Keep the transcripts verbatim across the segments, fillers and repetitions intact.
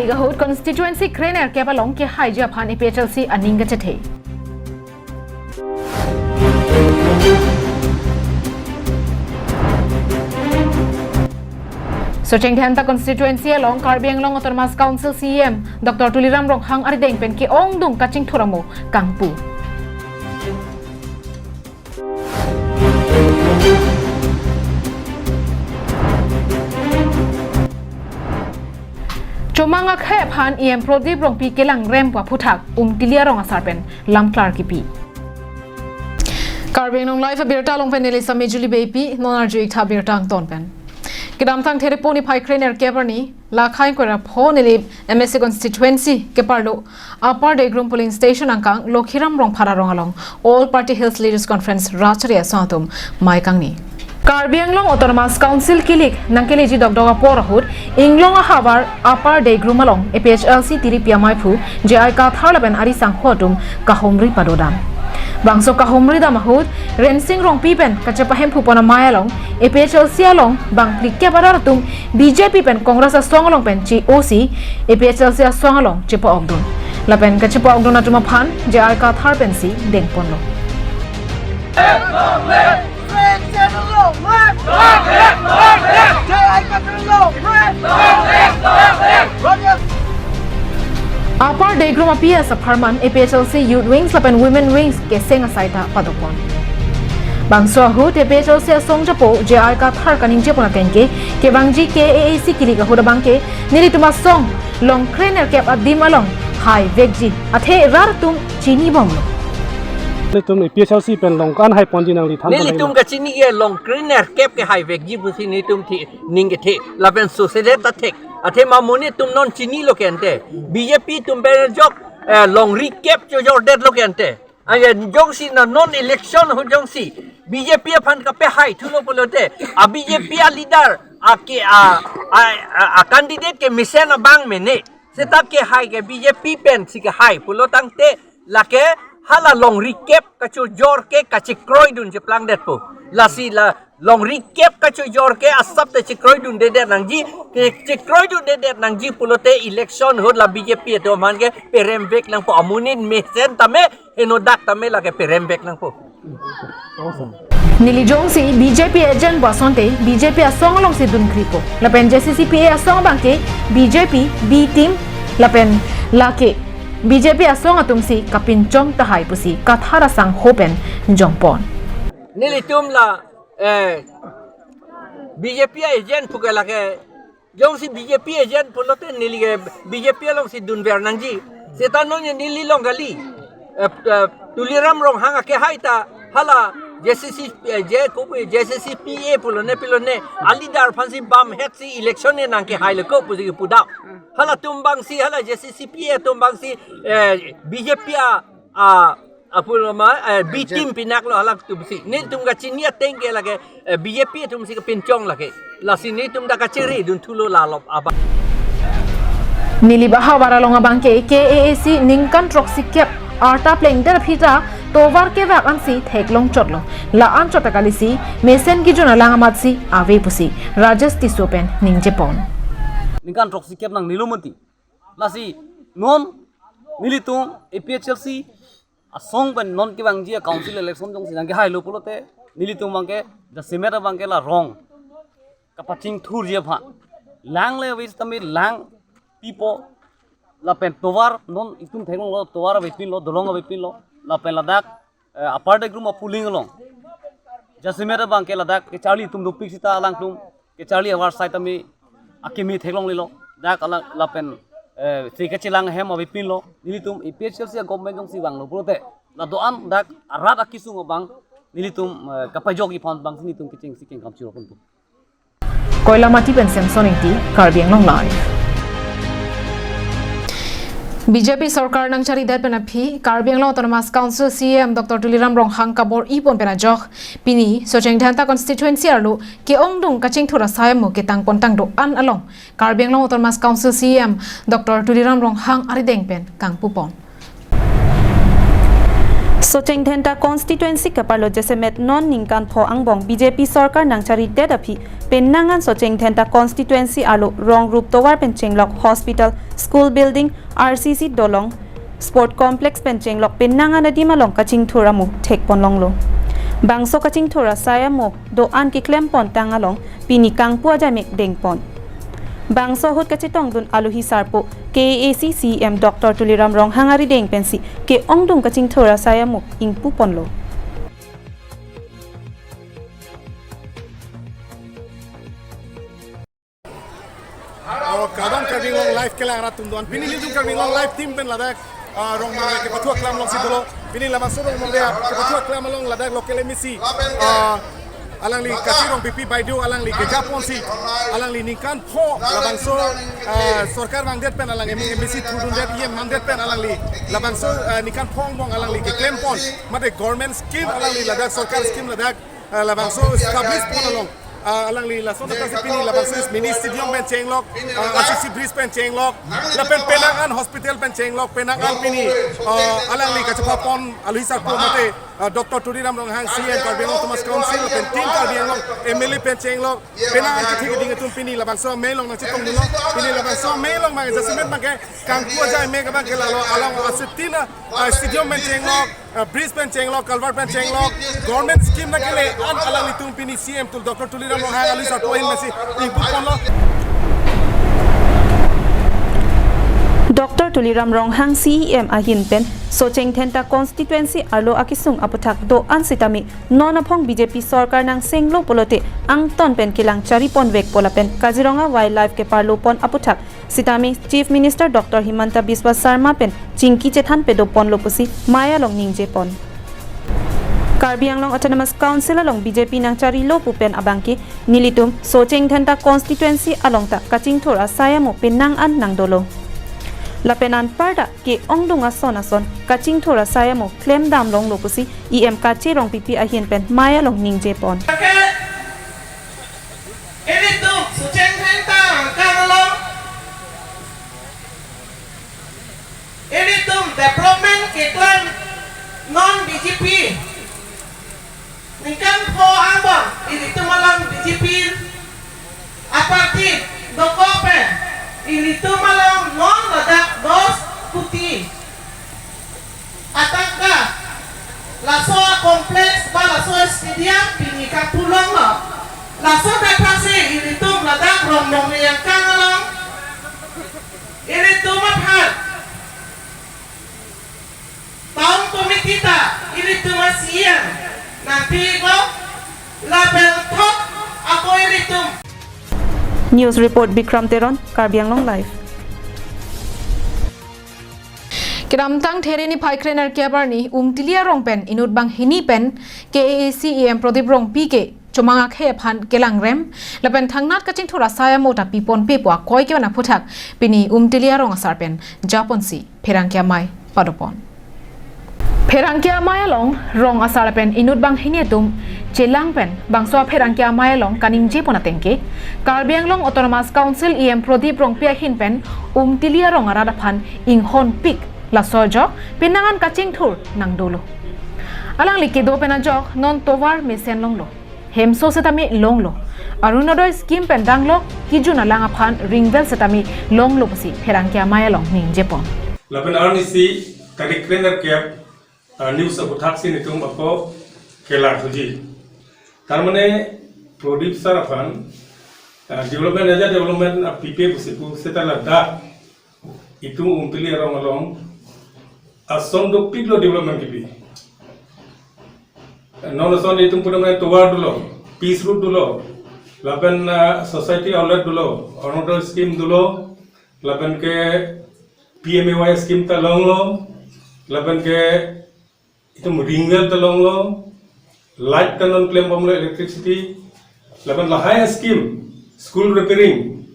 Ahut constituency krenerkep along kehaiji aphan A P H L C aning kachethe. Socheng Dhenta constituency along Karbi Anglong Autonomous Council C E M Doctor Tuliram Ronghang arideng pen ke-ongdung kachingthur amo kangpu. Chomang akhei aphan E M Prodip Rongpi kelangrem pu aphuthak Umtili arong asar pen lamklar kipi. Karbi Anglong Live abirta along pen neli Sami Julie Beypi, non arju-ik tha birta angton pen. Kedamtang Therepo niphai krenerkep arni, la khain kwera pho neli M A C constituency keparlo Upper Degrum polling station angkang Lokhiram Rongphar arong along All Party Hills Leaders Conference rachari asong atum mei kangni. Karbi Anglong Autonomous Council kilik nangkeleji dokdok apor ahut inglong ahavar Upper Degrum along A P H L C tiripi amaiphu J I Kathar lapen ari sangho atum kahumri padodam. Bangso kahumri dam ahut Rensing Rongpi pen kachepahemphu pon amei along A P H L C along bang phlikep arat atum B J P pen Congress asong along pen che-osi A P H L C asong along chepa-okdun. Lapen kachepa-okdun atum aphan J I Kathar pensi dengponlo. Upper Degrum a P S apharman A P H L C Youth Wings lapen Women Wings keseng asai ta padopon. Bangso ahut A P H L C asong japo J I Kathar kaningjepon ateng ke, kevangji K A A C kilik ahut abang ke, nelitum asong long krenerkep adim along haivekji, athe rat atum chinibomlo. Nelitum A P H L C pen long ko-an haiponji nangli than. Nelitum kachini ke long krenerkep ke haivekji pusi nelitum thi ning kethe. Lapen sosede ta thek. Athema monit atum non chinilo ke ante. B J P atum pen ajok, eh, longri kep chojordetlo ke ante. Aya jongsi na non election ahut jongsi B J P aphan kapehaithulo pulote, a B J P a leader, a ke, a, a, a, a candidate kemesen abang mene. Seta kehai ke B J P pensi kehai pulo tangte, lake hala longri kep kachojor ke kachekroidun cheplangdetpo. Lasi la longri kep kachojor ke asap te chekroidundedet nangji, ke chekroidundedet nangji pulote election ahut la B J P atum aphan ke peremvek nangpo, amonit mesen tame, henodak tame lake peremvek nangpo. Neli jongsi B J P agent pu asonte B J P asong alongsi dunkripo. Lapen J C C P A asong abang ke B J P B team lapen lake B J P asong atumsi kapinchong tahai pusi Kathar asangho pen jongpon. Nelitum la, eh, B J P agent pu ke lake, jongsi B J P agent pulote neli ke B J P alongsi dunver nangji. Seta non neli long kali. Eh, eh, Tuliram Ronghang akehai ta hala J C C, eh, J, ko, J C C P A pulone pilone, a leader aphansi bamhetsi election ne nangkehailo ko pusi kepudam. Halatum abangsi, hala J C C P A atum abangsi, eh, B J P a, a, apuloma, eh, B team pinaklo halatumsi. Nelitum kachini ateng ke lake, eh, B J P atumsi kapinchong lake. Lasi nelitum ta kacheredunthulo lalop abang. Nilip ahavar along abang ke K A A C ningkan throksi kep arta plengdet aphi ta tovar kevak ansi theklong chotlo. La-an chot ta kalisi mesen kejun alang amatsi ave pusi Rajesh Tisso pen ningjepon. Ningkan throksi kep nangnelo mati. Lasi non nelitum A P H L C asong pen non kevangji a council election jongsi nangkehailo pulote nelitum abang ke jasemet abang ke la rong kapachingthurji aphan. Lang le vis tame lang pipo lapen tovar non itum theklonglo, tovar avepinlo, dolong avepinlo, lapen ladak, eh, Upper Degrum a polling along jasemet abang ke ladak kecharli atum dopik seta alangtum kecharli avar side tame akimi theklonglelo. Dak alang lapen, eh, si kachelang ahem avepinlo. Nelitum A P H L C a government jongsi vanglo pulote la do-an dak arat akisung abang nelitum, eh, kapajokji aphan abangsi nelitum kechengsi kengkam chiroponpo. Koilamati pen Samson Ingti, Karbi Anglong Live. B J P sorkar nangcharidet pen aphi Karbi Anglong Autonomous Council C E M Doctor Tuliram Ronghang kabor-ipon pen ajok pini Socheng Dhenta constituency arlo ke-ongdung kachingthur asai amo ketangpon tangdo-an along Karbi Anglong Autonomous Council C E M Doctor Tuliram Ronghang arideng pen kangpupon. Socheng Dhenta constituency keparlo jasemet non ningkan pho angbong B J P sorkar nangcharidet aphi, penang an Socheng Dhenta constituency arlo rong rup tovar pen chenglok hospital, school building, R C C dolong, sport complex pen chenglok penang an adim along kachingthur amo thekpon longlo. Bangso kachingthur asai amo do-an keklem pontang along pini kangpu ajai mek dengpon. Bangso ahut kachetongdun alohi sarpo K A A C C E M Doctor Tuliram Ronghang arideng pensi ke-ongdung kachingthur asai amo ingpuponlo. Oh, Kabang Karbi Anglong Live kelang rat atum do-an. Pini nelitum Karbi Anglong Live team pen ladak, ah, Rongmongre kepathu aklam alongsi dolo. Pini labangso Rongmongre kepathu aklam along ladak local M A C, ah, alangli Kachi Rongpipi Baideo alangli kejaponsi, alangli ningkan pho labangso, ah, sorkar vangdet pen alang M-, M A C thudundet, E M vangdet pen alangli labangso, ah, ningkan pho angbong alangli keklempon. Mate government scheme alangli ladak, sorkar scheme ladak, ah, labangso establish pon along, ah, alangli lason attack si pini labangso mini stadium pen chenglok, ah, R C C bridge pen chenglok, lapen penang an hospital pen chenglok, penang an pini, ah, alangli kachepapon alohi sarpo mate, ah, Doctor Tuliram Ronghang C E M Karbi Anglong Autonomous Council, lapen team Karbi Anglong M L A pen chenglok, penang an kethe keding atum pini labangso amei along nangchetongdunlo, pini labangso amei along mang jasemet mang ke kangpu ajai mek abang ke lalo along asetin, ah, stadium pen chenglok, ah, bridge pen chenglok, culvert pen chenglok, government scheme nangkele an alanglitum pini C E M tul Doctor Tuliram Ronghang alohi sarpo ahin masi ingpuponlo. Doctor Tuliram Ronghang C E M ahin pen Socheng Dhenta constituency arlo akesung aputhak do-an sitame non aphong B J P sorkar nangsenglo pulote angton pen kelang chariponvekpo lapen Kaziranga Wildlife keparlopon aputhak sitame Chief Minister Doctor Himanta Biswa Sarma pen chingki chethan pedoponlo pusi mei along ningjepon. Karbi Anglong Autonomous Council along B J P nangcharilo pu pen abang ke nelitum Socheng Dhenta constituency along ta kachingthur asai amo penang an nangdolo. Lapen anparta ke-ongdung ason ason kachingthur asai amo klemdam longlo pusi E M Kachi Rongpipi ahin pen mei along ningjepon. Ilitum Socheng Dhenta angkang along ilitum development keklem non B J P. Ningkan pho angbong ilitum along B J P aparty dokok pen ilitum along non ladak dos kuti atangka laso complex ba laso stadium pini kapulonglo. Laso athak si ilitum ladak Rongmongre angkang along ilitum aphan town committee ta ilitum a-C E M nangpilo lapen thok ako ilitum. News report Bikram Teron, Karbi Anglong Live. Kedamtang There niphai krenerkep arni Umtili arong pen inut banghini pen K A A C E M Prodip Rongpi ke chomang akhei aphan kelangrem lapen thangnat kachingthur asai amo ta piponpe pu akoi kevan aputhak pini Umtili arong asar pen japonsi pherangke amei padopon. Pherangke amei along rong asar lapen inut banghini atum chelang pen bangso apherangke amei along kaningjepon ateng ke Karbi Anglong Autonomous Council E M Prodip Rongpi ahin pen Umtili arong arat aphan inghonpik laso ajok penang an kachingthur nangdolo. Alangli kedo pen ajok non tovar mesen longlo, hemso setame longlo, Orunodoi scheme pen danglok kijun alang aphan ringwell setame longlo pusi pherangke amei along ningjepon. Lapen arnisi tarik krenerkep, ah, news aputhak si netum ako kelar thuji. Tar mane Prodip sir aphan, ah, development aja development apipe pusi pu seta ladak itum Umtili arong along ason dopiklo development kipi. Non ason itum puna mane tovar dolo, pitch road dolo, lapen, ah, society outlet dolo, Orunodoi scheme dolo, lapen ke P M A Y scheme ta longlo, lapen ke itum ringwell ta longlo, light ta non klembomlo, electricity, lapen lahai scheme, school repairing,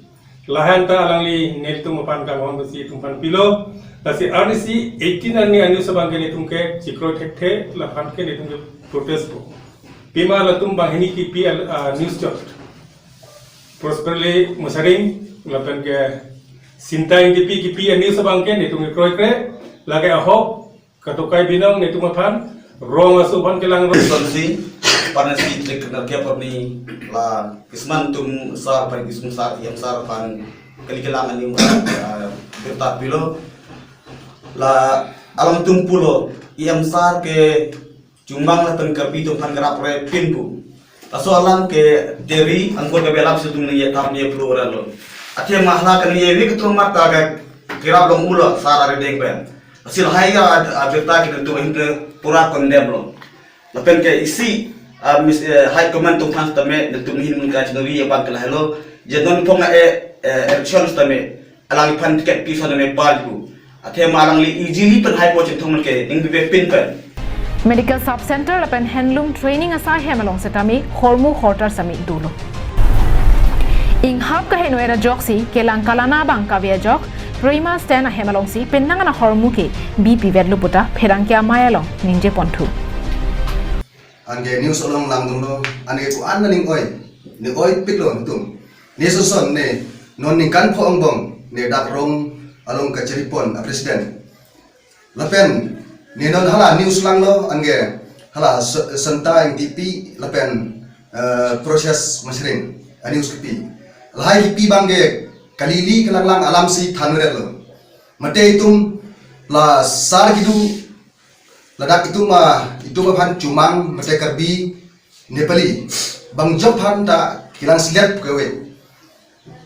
lahai ta alangli nelitum aphan kanghon pusi itum aphan pilo. Lasi arnisi eighteen arni a-news abang ke netum ke chikroi thekthe, laphan ke netum ke protest po. Pima latum banghini kipi al-, ah, news chot. Prosperly Mosaring, lapen ke Sinta Ingtipi kipi a-news abang ke netum ke kroikre, lake ahok, katokai binong netum aphan, Rong aso aphan kelang rong. Sonsi, panasi trik nerke parni la kisman tum sar, pan kisman sar, yam sar pan kali kelang ani, ah, birta pilo. La alam tum pulo, yam sar ke Chumang lapen Karbi atum aphan kerap re pin pu. Laso alam ke teri angkor ke belam si tum ni ye tam ye plu ra lo. Athema hala kan ye wik tum mat ta ke kerap long ulo sar arideng pen. Lasi lahai ya abirta ke tum hin pura condemn lo. Lapen ke isi, ah, mis-, eh, high command atum aphan tame, tum hin mun ka chinori ya bang ke lahai lo. Je non phong eh, eh, election tame. Alangliphan ticket piso na me pal pu. Athema alangli easily pen hai po chinthong ke ning bibe pin pen. Medical Sub Center lapen Handloom Training asai hem along setame hormu hortar sami dolo. Inghap kaheno era joksi kelang kalana bang kave ajok Prima Stand ahem alongsi penang ana hormu ke bipi vet luputa pherangke amei along ningje ponthu. Anke news along langdunlo, anke ko-an na ning oi, ne oi piklo tum. Ne soson ne, non ningkan pho angbong, ne dak rong along kachari pon a president. Lapen, ne non hala news langlo, anke hala se-, Santa Ingtipi, lapen, eh, Precious Masring, a news kipi. Lahai kipi bang ke, kalili kelang lang alam si than ret lo. Mate itum, la sar kidu, ladak itum a, itum aphan Chumang mate Karbi Nepali bang job aphan ta kelang silet kave.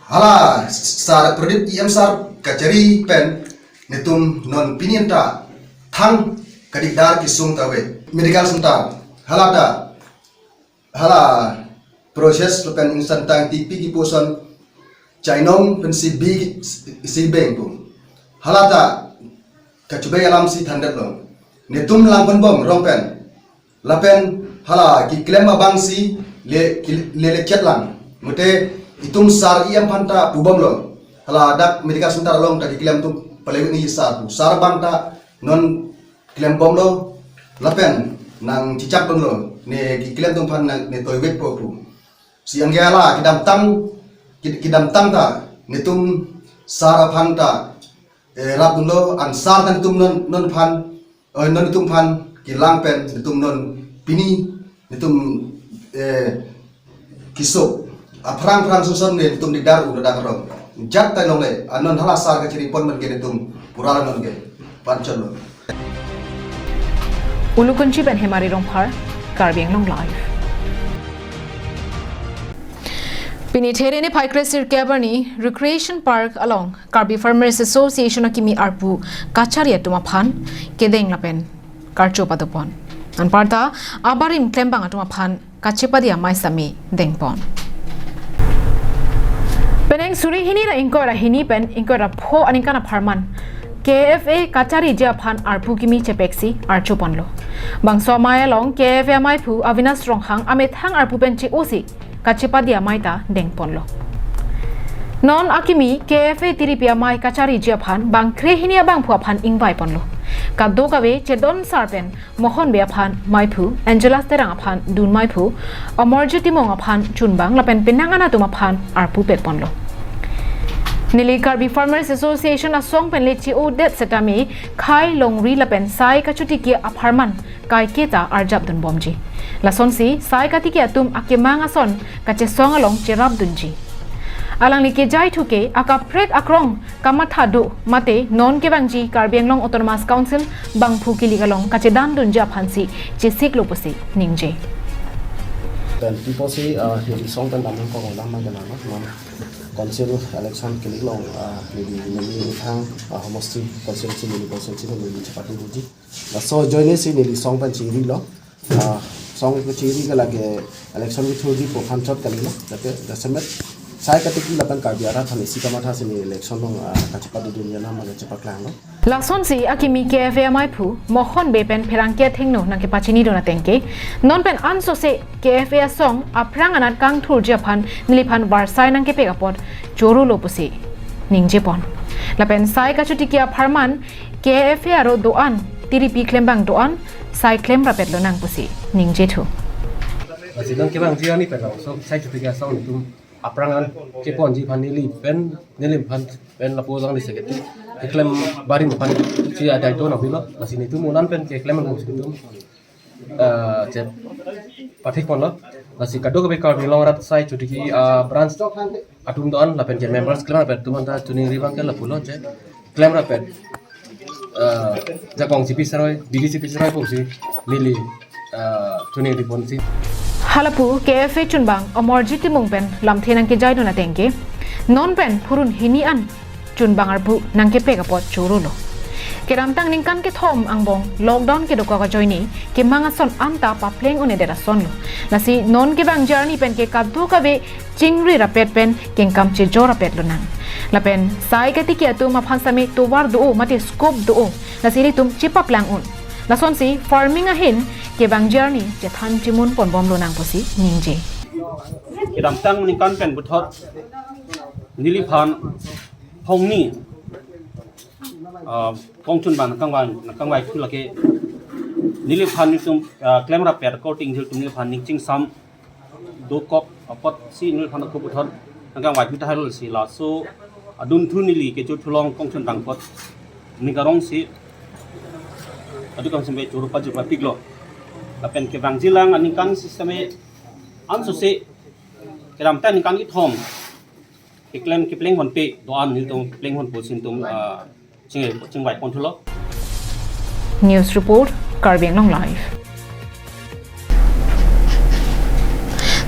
Hala sar Pradip E M sar kachari pen netum non pini ta thang kadikdar kesung ta ave. Medical center hala ta hala Precious lapen Santa Ingtipi kipu ason chainong pensi bi si beng pu. Hala ta kachubei alam si than det lo. Netum lang pen bom rong pen. Lapen hala keklem abang si le, ki-, le, le chet lang. Mate itum sar E M aphan ta pu bom lo. Hala dak medical center along ta keklem atum palewit ni sar pu. Sar bang ta non klem bom lo, lapen nang chichak bom lo, ne keklem atum aphan nang ne toiwek po pu. Si anke hala kedamtang, ked-, kedamtang ta, netum sar aphan ta, eh, rap dun lo, an sar ta netum non, non aphan, eh, non netum aphan kelang pen, netum non pini, netum, eh, kisuk. Aphrang phrang soson ne netum dikdar u ladak rong. Jat ta longle, anon hala sar kachari pon man ke netum pura la non ke. Panchon lo. Ulukunchi pen Hemari Rongphar, Karbi Anglong Live. Pini There niphai kre sirkep arni Recreation Park along Karbi Farmers Association akimi arpu kachari atum aphan kedeng lapen karcho padopon. Anparta abarim klembang atum aphan kachepadi amei sami dengpon. Penang suri hini ra ingkoi ra hini pen ingkoi ra pho aningkan apharman K F A kachariji aphan arpu kimi chepeksi archo ponlo. Bangso amei along K F A ameiphu Avinash Ronghang amethang arpu pen che-osi kachepadi amei ta dengponlo. Non akimi K F A tiripi amei kachariji aphan bang kre hini abangphu aphan ingvai ponlo. Kadokave chedon sar pen Mohon Bey aphan meiphu, Angelas Terang aphan dun meiphu, Amarjyoti Timung aphan chunbang lapen penang an atum aphan arpu pekponlo. Neli Karbi Farmers Association asong pen le che-odet setame khei longri lapen sai kachotiki apharman kaiketa arjap dunbomji. Lasonsi sai katiki atum akemang ason kachesong along cherap dunji. Alangli kejaithu ke akaprek akrong kamatha do mate non kevangji Karbi Anglong Autonomous Council bangphu kilik along kachedan dunji aphansi chesiklo pusi ningje. Pen piposi, ah, neli song pen damnang kong lam ma kenang, non council election kilik along, ah, neli, neli methang, ah, homosti constituency, neli constituency neli chepatu doji. Laso ajoine si neli song pen chirilo. Ah, song kechiri ke lake election kethurji aphan chot kalilo. Jate jasemet sai katiki lapen Karbi arat aphan isi kamatha si neli election along, ah, kachepadu dunji anam kachepaklanglo. Lasonsi akimi K F A ameiphu Mohon Bey pen pherangke athengno nangkepachini dun ateng ke, non pen ansose K F A asong aphrang anat kangthurji aphan neliphan varsai nangkepek apot chorolo pusi ningjepon. Lapen sai kachotiki apharman K F A aro do-an, tiripi klembang do-an, sai klem rapet lonang pusi ningjethu. Lasi non kevangji arni pen laso sai chotiki asong netum aphrang an cheponji aphan neli pen, neliphan pen lapu jang di seketi keklem barim aphan si adai to nangpilo, lasi netum unan pen keklem nang pusi netum ah, che pathik ponlo. Lasi kadokave Karbi Anglong arat asai Chotiki, ah, branch atum do-an lapen ke members klemrap atum anta choningri abang ke lapulo je klemrap, ah, jakong chipi saroi, bidi chipi saroi pusi neli, ah, choningri ponsi. Halapu K F A chunbang Amarjit Timung pen lamthe nangkejaidun ateng ke, non pen phurun hini an chunbang arpu nangkepek apot chorolo. Kedamtang ningkan kethom angbong lockdown kedokok ajoine kemang ason anta papleng un-edet asonlo. Lasi non kevangji arni pen ke kadokave chingri rapet pen kengkam chejor rapet lonang. Lapen sai katiki atum aphan same tovar do-o mate scope do-o. Lasi ilitum chepaplang un. Lasonsi farming ahin kevangji arni chethan chimun ponbom lonang pusi ningje. Kedamtang ningkan pen puthot neliphan phongni, ah, kongchunbang nangkangvai, nangkangvai thu lake neliphan nelitum, ah, klemrap akorting jil tum neliphan ning chingsam dokok apotsi neliphan ako puthot nangkangvai thu tahai lo si laso adunthu neli kecho thulong kongchunbang apot ning karongsi adu kam seme choro pajir papiklo. Lapen kevangjilang aningkan si seme ansose kedamtang ningkan kethom keklem kepleng ponpe do-an nelitum kepleng ponpo si nelitum, ah, ching, chingvai pon thulo. News report, Karbi Anglong Live.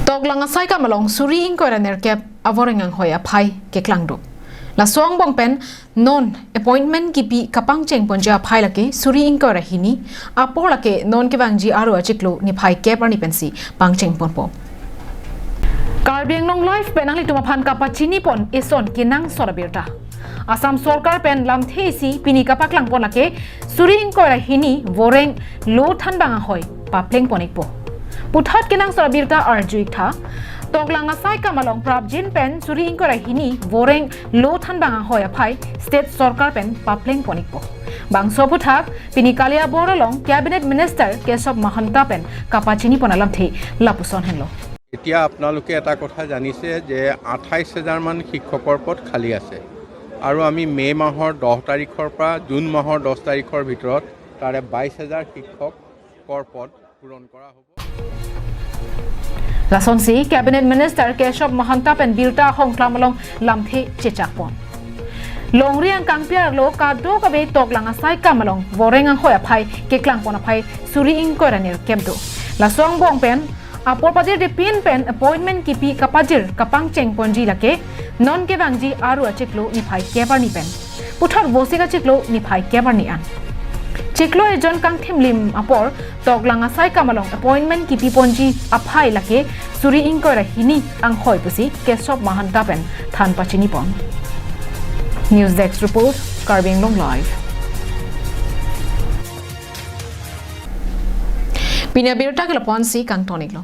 Toklang asaikam along suri ingkoi ra nerkep avoreng anghoi aphai keklangduk. Laso angbong pen non appointment kipi kapangcheng ponji aphai lake suri ingkoi ra hini, apor lake non kevangji Aru achiklo niphai kep arni pensi pangcheng ponpo. Karbi Anglong Live pen nanglitum aphan kapachini pon eson kenangsot abirta. Assam sorkar pen lamthe isi pini kapaklang pon lake suri ingkoi ra hini voreng lo thanbang anghoi papleng pon ikpo. Puthot kenangsot abirta arju iktha, toklang asaikam along prapjin pen suri ingkoi ra hini voreng lo thanbang anghoi aphai state sorkar pen papleng pon ikpo. Bangso aphuthak pini Kaliabor along Cabinet Minister Keshav Mahanta pen kapachini pon alamthe lapuson henlo. এতিয়া আপোনালোকে এটা কথা জানিছে যে আঠাইছ হাজাৰমান শিক্ষকৰ পদ খালী আছে আৰু আমি মে' মাহৰ দহ তাৰিখৰ পৰা জুন মাহৰ দহ তাৰিখৰ ভিতৰত তাৰে বাইছ হাজাৰ শিক্ষকৰ পদ পূৰণ কৰা হ'ব। Lasonsi Cabinet Minister Keshav Mahanta pen birta ahongklam along lamthe chechak pon. Longri angkang pi arlo kadokave toklang asaikam along voreng anghoi aphai keklang pon aphai suri ingkoi ra nerkep do. Laso angbong pen apor pajirde pin pen appointment kipi kapajir kapangcheng ponji lake non kevangji Aru achiklo niphai kep arni pen puthot Vosik achiklo niphai kep arni an. Chiklo ejon kangthimlim apor toklang asaikam along appointment kipi ponji aphai lake suri ingkoi ra hini anghoi pusi Keshav Mahanta pen than pachini pon. News Desk Report, Karbi Anglong Live. Pini abirta ke lapu-ansi kangton iklo.